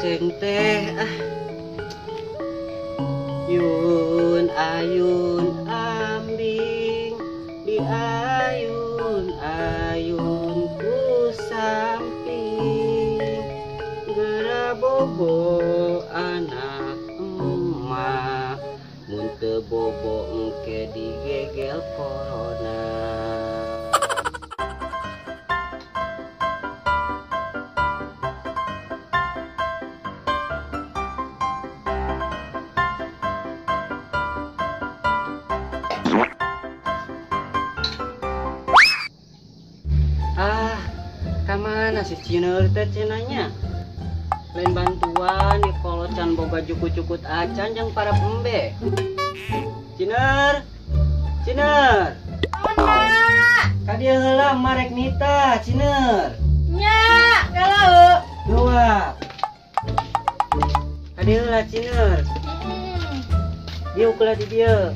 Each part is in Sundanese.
Aceng teh ah. Yun ayun ambing di ayun ayun ku samping geura bobo anak emak mun teu bobo engke digegel corona. Ah, kamana si Ciner teh cenanya? Lain bantuan nih kalau can boga cukut-cukut acan jang para pembe. Ciner, Ciner. Mana? Kadieu heula marek nita, Ciner. Nya, kalau. Dua. Kadieu heula Ciner. Dieu kula di dieu.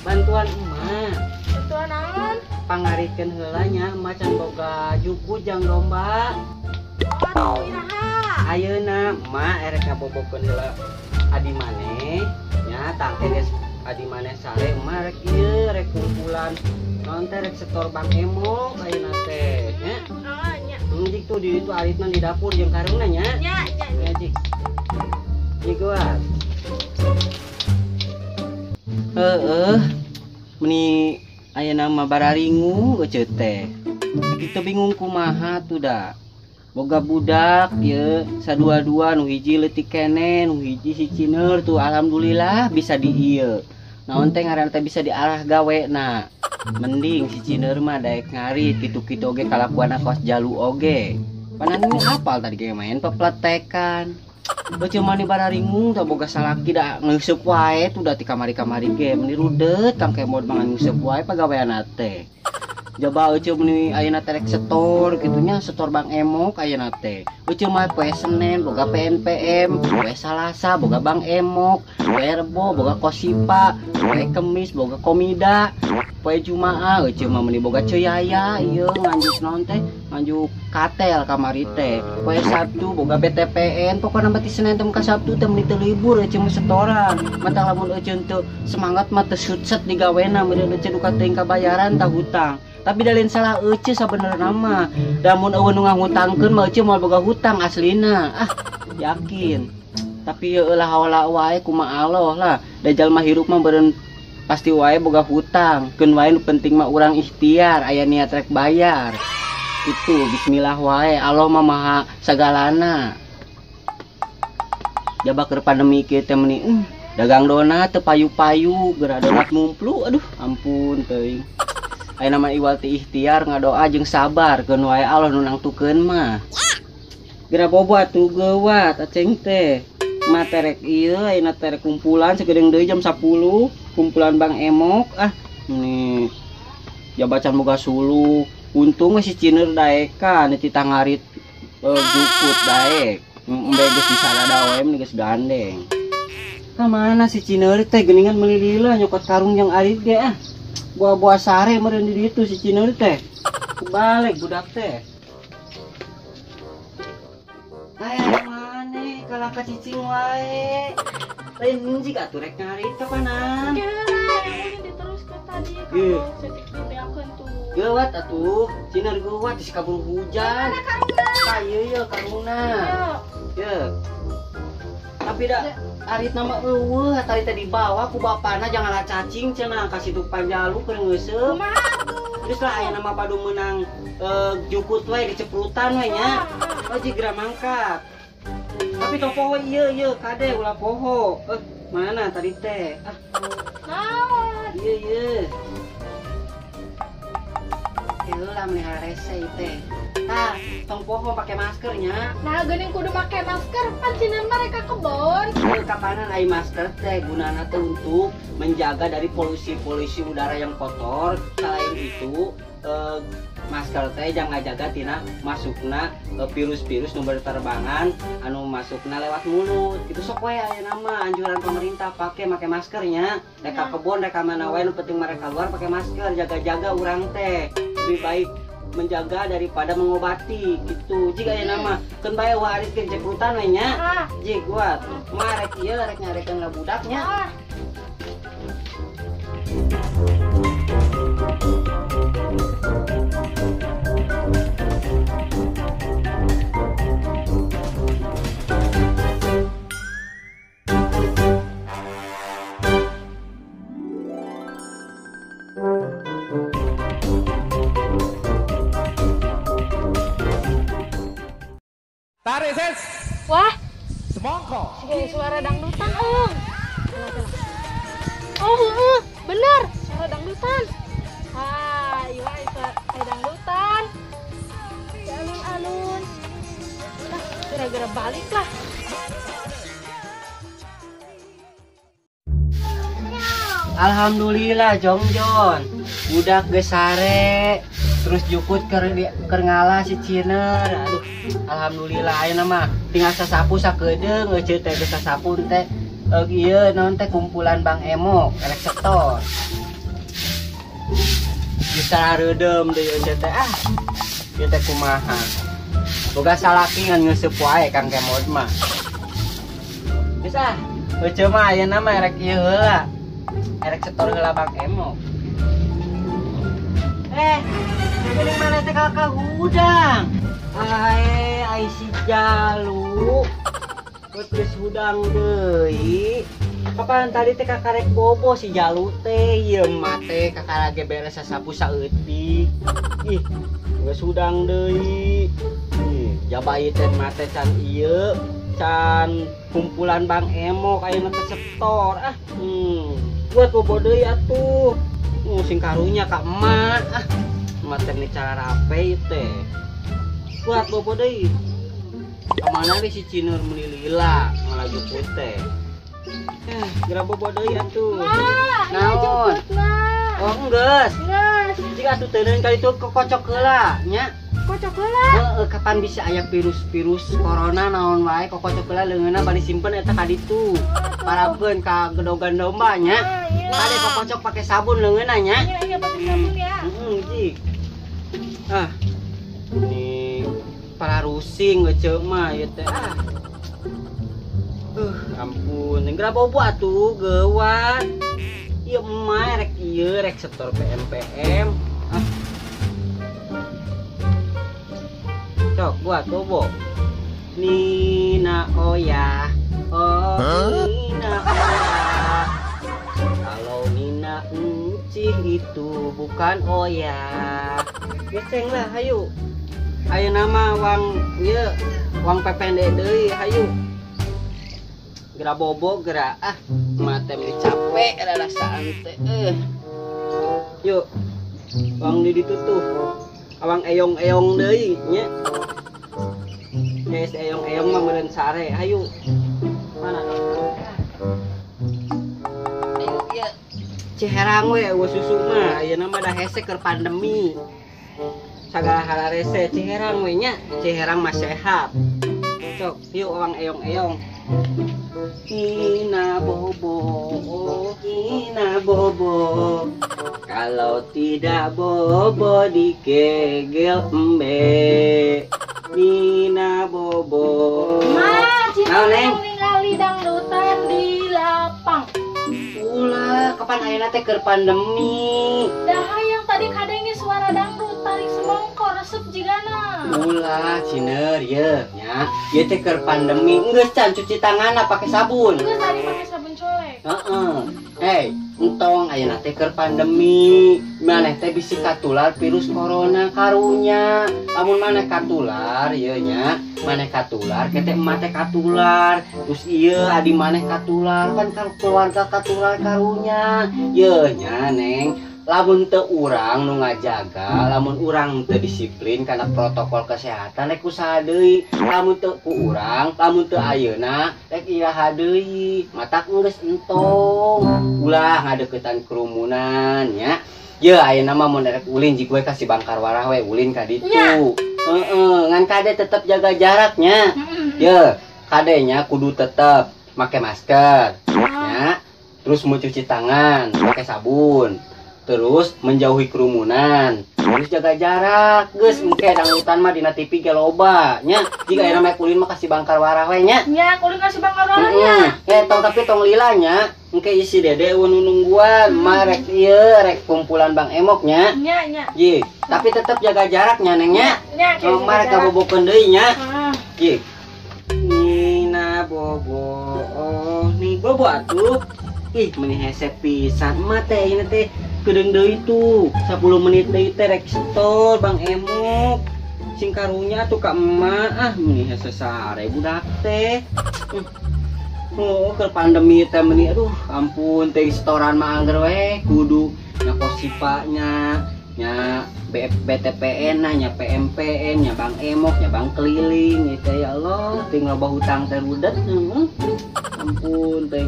Bantuan emak. Bantuan naon? Pangarikeun heula nya macan boga juku jang domba. Oh, iraha. Ayeuna emak erek ngabobokeun heula adi maneh nya tangke geus adi maneh sare emak rek ieu rek kumpulan naon teh rek setor Bang Emok ayeuna teh nya. Oh, nya. Jik tuh di ditu aritna di dapur jeung karungna nya. Nya, nya. Nya jik. Jik kuat. Heeh. Meni ayeuna mah bararingu euceu teh. Kitu bingung kumaha tuh da. Boga budak ye sadua-dua nu hiji leutik keneh, nu hiji si Ciner tuh alhamdulillah bisa di ieu. Naon teh ngaran teh bisa diarah gawena. Mending si Ciner mah daek ngarit kitu-kitu oge kalakuanna kos jalu oge. Panan ini apal tadi ge main pepletekan. Euceu mah ni bararingung tah boga salaki da ngeuseup wae tuh da ti kamari-kamari ge meni rudet kang kemod mangan ngeuseup wae pagaweanna teh. Jaba euceu meni ayeuna teh rek setor kitu nya setor Bang Emok ayeuna teh. Euceu mah poe Senin boga PNPM, poe Salasa boga Bang Emok, poe Rebo boga Kosipa, poe Kemis boga Komida, poe Jumaah euceu mah meni boga Ceyaya ieu nganjuk naon teh nganjuk katel kamari teh. Poe Sabtu boga BTPN, pokona mah ti Senin teh ka Sabtu teh meni teu libur euceu mah setoran. Mantang lamun euceu teu semangat mah teu sutset digawena meureun euceu duka teuing kabayaran tah hutang. Tapi da lain salah euceu sabenerna mah. Da mun eueuh nu ngahutangkeun mah euceu moal boga hutang aslina. Ah, yakin. Tapi yeuh lah haola wae kumaha Allah lah. Da jalma hirup mah beureun pasti wae boga hutang. Keun wae nu penting mah urang ikhtiar aya niat rek bayar. Itu bismillah wae Allah mah maha sagalana. Jaba keur pandemi kieu teh meni dagang donat teu payu-payu, geura donat mumplu aduh ampun teuing. Ayeuna mah iwal ti ikhtiar ngadoa jeung sabar keun wae Allah nu nangtukeun mah. Geura bobo atuh geuwat aceng teh. Mah terek ieu ayeuna terek kumpulan sagedeung deui jam 10 kumpulan Bang Emok ah nih. Jabatan boga suluh. Untung we si Ciner daekan ti tangarit jukut daek. Embe geus disalada wae meni geus gandeng. Ka mana si Ciner teh geuningan meuli lila nyokot karung jeung arit ge ah. Buah-buah sare meureun di ditu si Ciner teh. Balik budak teh. Aya maneh kalah ka cicing wae. Lain jig atuh rek ngarit kapanan. Geura, diteruskeun tadi kalau cetik dibeakeun tuh. Geuwat atuh, Ciner geuwat di kabur hujan. Tah ieu ye karungna. Ye. Tapi da arit nama eueuh tadi teh dibawa ku bapana jangan cacing cenah ka situ Panjalu keur ngeuseup. Kumaha atuh? Geus lah aya nama padu meunang jukut we diceprutan we nya. Oh jigra mangkat. Tapi tong poho ieu ieu kade ulah poho. Mana tadi teh? Ah. Naon? Ieu ieu. Heula meni harese teh. Tah, tong poho pake masker nya. Nah, geuning kudu make masker pan cenah mereka kebon. Kapanan ai masker teh gunana teh untuk menjaga dari polusi-polusi udara yang kotor. Selain itu, masker teh jangan jaga tina masukna virus-virus nu berterbangan anu masukna lewat mulut. Itu sok we aya nama anjuran pemerintah pake make maskernya. Rek ka kebon rek ka mana wae nu penting mereka keluar pake masker, jaga-jaga urang teh. Lebih baik Menjaga daripada mengobati gitu. Jika aya nama keun bae waris ke jekrutan we nya. Jik kuat. Marek ieu rek nyarekeun ka budaknya. Tarik ses. Wah. Semongko. Suara dangdutan, Om. Oh, bener, suara dangdutan. Ah, iya suara dangdutan. Di alun-alun. Lah, gara-gara balik lah. Alhamdulillah, Jongjon. Budak geus sare. Terus jukut keur ngalah si Ciner. Aduh, alhamdulillah ayeuna mah tinggal sasapu sakedeung euceu teh geus sasapu teh. Ieu naon teh kumpulan Bang Emok erek setor. Bisa reudem deui euceu teh ah. Ieu teh kumaha. Boga salaki ngan ngeuseup wae Kang Kemod mah. Geus ah, euceu mah ayeuna mah erek ieu heula. Erek setor heula Bang Emok. Ini mana teh kakak hudang? Ae, ai si Jalu. Geus hudang deui. Kapan tadi teh kakak rek bobo si Jalu teh, ieu mah teh kakak lagi beres sasapu saeutik. Ih, geus hudang deui. Ih, jaba ieu teh mah teh can ieu, can kumpulan Bang Emok ayeuna teh setor ah. Buat bobo deui atuh. Sing karunya ka emak ah. Mata nih cara rape teh. Buat bobo deui. Kamana we si Cinur meuni lila ngalaju teh. Geura bobo deui atuh. Naon? Oh, enggeus. Enggeus. Jika atuh teuneun kali itu kokocok heula nya. Kocok heula. Heeh, kapan bisa aya virus-virus corona naon wae kokocok heula leungeunna bari simpen eta ka ditu. Parabkeun ka gedogan domba nya. Kade kokocok pake sabun leungeunna nya. Iya, iya pakai sabun ya. Heeh, jik. Ah. Ini para rusing euceu mah ieu teh ah. Ampun, geura bobo atuh geuwat. Ieu mah rek ieu rek setor PMPM. Ah. Cok, buat bobo. Nina Oya. Oh, Nina Oya. Kalau Nina encih itu bukan Oya. Geseng lah, hayu. Ayo nama wang ieu, wang PPND deui, hayu. Geura bobo geura ah, mate meni capek rarasaan teh. Yuk. Wang di ditu tuh. Awang eyong-eyong deui nya. Guys, eyong-eyong mah meureun sare, hayu. Mana? Ayo ieu. Ciherang we eueuh susu mah, ayeuna mah da hese keur pandemi. Sagala hararese Ciherang we nya, Ciherang mah sehat. Cok, yuk awang eyong-eyong. Nina bobo, oh Nina bobo. Kalau tidak bobo dikegel embe. Nina bobo. Ma, Cina ningali dangdutan di lapang. Ulah, kapan ayeuna teh keur pandemi. Dah hayang tadi kadenge suara dangdut tarik semongko resep jigana. Ulah, Ciner ye nya. Ieu teh keur pandemi geus can cuci tanganna pake sabun. Geus tadi pake sabun colek. Heeh. Hey, entong ayeuna teh keur pandemi. Maneh teh bisi katular virus corona karunya. Lamun maneh katular ieu nya, maneh katular kete emak teh katular. Terus ieu adi maneh katular kan keluarga katular karunya. Ieu nya Neng, lamun teu urang nu ngajaga, lamun urang teu disiplin kana protokol kesehatan rek usaha deui. Lamun teu ku urang, lamun teu ayeuna rek iraha deui. Matak geus entong. Ulah ngadeukeutan kerumunan nya. Ye ayeuna mah mun rek ulin jig we ka si Bangkar Warah we ulin ka ditu. Heeh, ngan kade tetep jaga jaraknya. Ye, kadenya kudu tetep make masker nya. Terus mau cuci tangan pakai sabun. Terus menjauhi kerumunan. Terus jaga jarak. Geus engke dangdutan mah dina TV ge loba nya. Jika aya mah ulin mah kasih bangkar warah we nya. Nya, ulin kasih bangkar warah nya. Tong tapi tong lila nya. Engke isi dede eueun nungguan, mah rek ieu rek kumpulan Bang Emok nya. Nya, nya. Ji, tapi tetep jaga jarak nya Neng nya. Nya, tong mah rek kabobokeun deui nya. Ji. Nina bobo, oh nih bobo atuh. Ih, meni hese pisan emak teh ini teh kedeung deui tuh 10 menit deui teh rek setor Bang Emok. Sing karunya atuh ka emak ah meni hese sare budak teh. Oh, keur pandemi teh meni aduh ampun teh setoran mah angger we kudu nya kosipanya nya BTPN nya PMPN nya Bang Emok nya Bang keliling gitu ya Allah teh loba hutang teh rudet ampun teh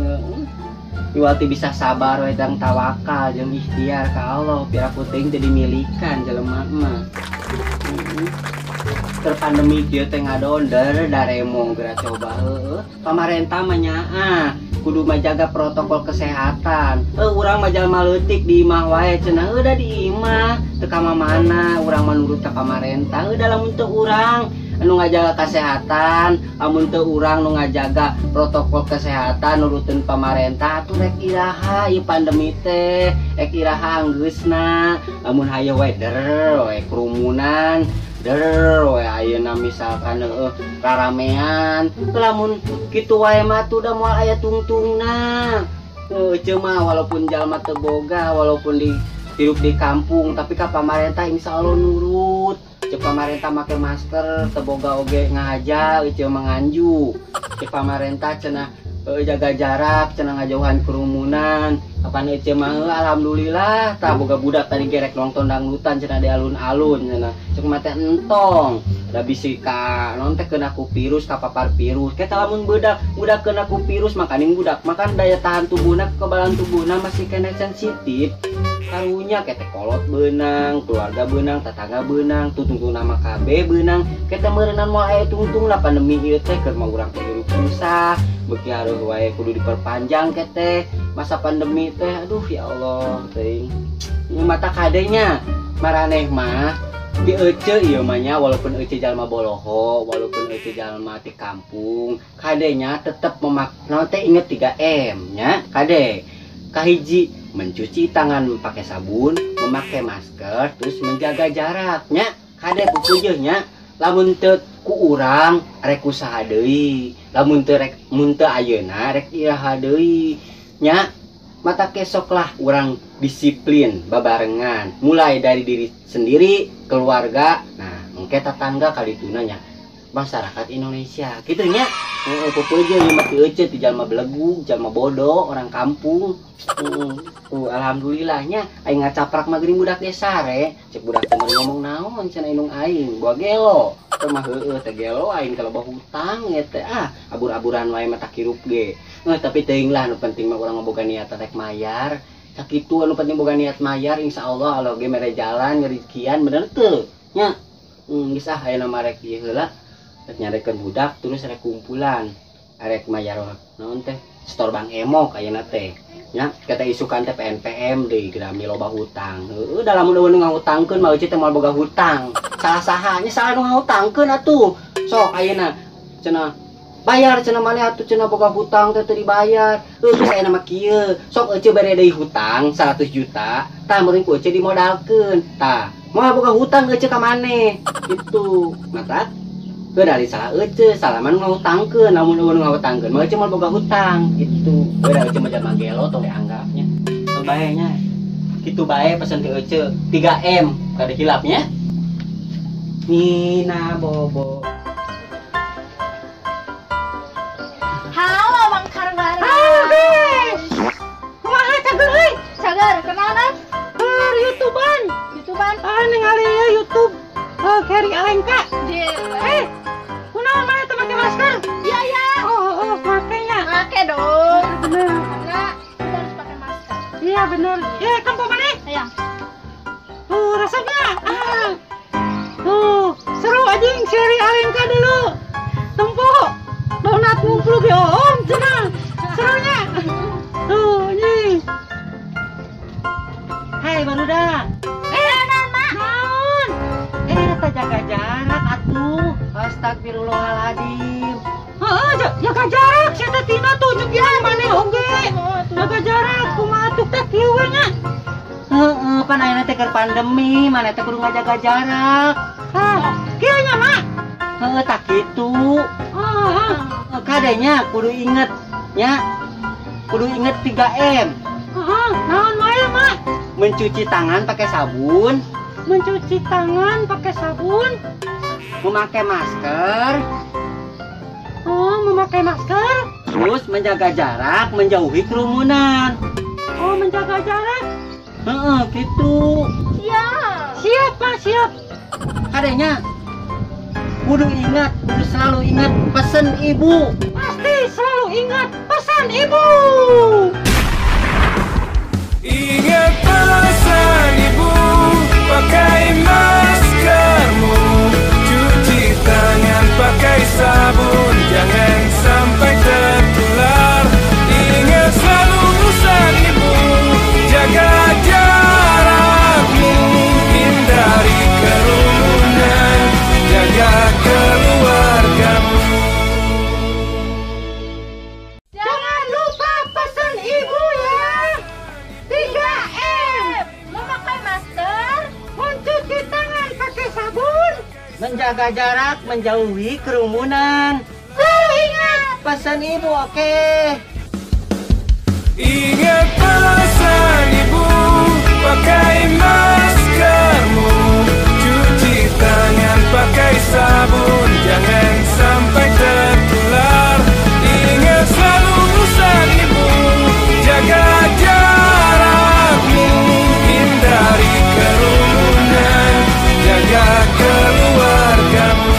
Iwati bisa sabar we dang tawakal jeung ikhtiar ka Allah biar aku teh jadi milikan jelema mah. Keur pandemi kieu teh ngadonder daremong geura coba heueuh. Pamarentah mah nyaah kudu majaga protokol kesehatan. Urang mah jalma leutik di imah wae cenah heuh da di imah teu ka mana urang mah nurut ka pamarentah heuh da lamun teu urang anu ngajaga kesehatan, amun teu urang nu ngajaga protokol kesehatan nurutin pamarentah atuh rek iraha ieu pandemi teh, rek iraha anggeusna. Amun hayo we der we kerumunan, der we ayeuna misalkan heueuh raramean, lamun kitu wae mah atuh da moal aya tungtungna. Heueuh mah walaupun jalma teu boga, walaupun di hidup di kampung, tapi ka pamarentah insyaallah nurut. Cek pamarentah make masker, teboga oge ngahaja, ece menganju. Cek pamarentah cenah jaga jarak, cenah ngajauhan kerumunan. Kapan ece mah alhamdulillah, tah boga budak tadi gerek nonton dangdutan cenah di alun-alun cenah. Cek mah teh entong, da bisi ka non teh kena ku virus, kapapar virus. Kita lamun budak kena ku virus makaning budak, makan daya tahan tubuhna, kekebalan tubuhna masih kena sensitif. Karunya kete kolot benang, keluarga benang, tetangga benang, tutungtung nama KB benang, kete meureunan moal aya tungtung lah pandemi ieu teh keur mah urang teh hirup susah, beuki hareuh wae kudu diperpanjang kete masa pandemi teh aduh ya Allah teuing. Mata kadenya maraneh mah di ece ieu mah nya walaupun ece jalma boloho, walaupun ece jalma ti kampung, kadenya tetep memak teh inget 3M nya kade. Kahiji mencuci tangan pakai sabun, memakai masker, terus menjaga jaraknya. Kade pupujeun nya, lamun teu ku urang rek usaha deui, lamun teu rek mun teu ayeuna rek iraha deui nya. Mata kesok lah urang disiplin babarengan, mulai dari diri sendiri, keluarga, nah engke tetangga kalituna nya masyarakat Indonesia gitu nya. Pupujeun ieu mah teu euceut ti jalma belegug, jalma bodoh, orang kampung. Alhamdulillahnya aing ngacaprak mah geuning budak ge sare, cek budak teh ngomong naon cenah indung aing, boa gelo. Teu mah heueuh teh gelo aing kalau hutang ieu teh ah abur-aburan wae mah hirup ge. Tapi teuing lah nu penting mah urang boga niat rek mayar. Sakitu anu penting boga niat mayar insyaallah Allah ge mere jalan ngerikian bener teu nya. Geus ah ayeuna mah rek ieu heula. Rek nyarekeun budak terus rek kumpulan. Rek mayar naon teh store Bang Emok ayeuna teh. Nya kata isukan teh PNPM deui grami loba hutang. Heueuh da lamun eueuh nu ngahutangkeun mah eueuh teh moal boga hutang. Salah saha nya salah nu ngahutangkeun atuh. Sok ayeuna cenah bayar cenah maneh atuh cenah boga hutang teh teu dibayar. Heueuh geus ayeuna mah kieu. Sok eueuh bere deui hutang 100 juta, tah meureun ku eueuh dimodalkeun. Tah, moal boga hutang eueuh ka maneh. Gitu. Mata Ke dari salah ece, salaman ngahutangkeun, lamun eueuh ngahutangkeun mah ece moal boga hutang gitu. Ke dari ece mah jalma gelo tong dianggapnya. Bae nya. Kitu bae pesen ti ece 3M kada hilapnya. Nina Bobo. Halo Bang Karwara. Kumaha cager euy? Cager, kenalan? Keur YouTubean. YouTubean? Ah ningali YouTube. Carry Alengka. Kunaon mana teu make masker? Iya, iya. Oh, makenya. Make dong. Bener. Karena kita harus pakai masker. Iya, bener. Ya, kamu mana? Iya. Rasanya. Ah. Tuh, seru anjing Carry Alengka dulu. Tempo. Donat ngumpul ge oom cenah. Serunya. Tuh, anjing. Hai, Astagfirullahaladzim. Heeh, jaga jarak sia teh Tina tuh jeung maneh oge. Jaga jarak kumaha tuh teh kieu we nya. Heeh, pan ayeuna teh keur pandemi, maneh teh kudu ngajaga jarak. Hah, kieu nya mak. Heeh, tak kitu. Heeh. Kadenya kudu inget nya. Kudu inget 3M. Heeh, naon wae mak? Mencuci tangan pakai sabun, Mencuci tangan pakai sabun, memakai masker, oh memakai masker, terus menjaga jarak, menjauhi kerumunan. Oh menjaga jarak. Heeh, gitu. Siap. Siap mak, siap. Kadenya kudu ingat, kudu selalu ingat pesan ibu. Pasti selalu ingat pesan ibu. Ingat pesan ibu, pakai maskermu, cuci tangan pakai sabun, jangan sampai tertular. Ingat selalu pesan ibu, jaga jarakmu, hindari kerumunan, jaga keluargamu. Jangan lupa pesan ibu ya. 3M. Memakai masker, Mencuci tangan pakai sabun, Menjaga jarak, menjauhi kerumunan. Selalu ingat pesan ibu, oke. Ingat pesan ibu, pakai maskermu, cuci tangan pakai sabun, jangan sampai tertular. Ingat selalu pesan ibu, jaga jarakmu, hindari kerumunan, jaga keluargamu.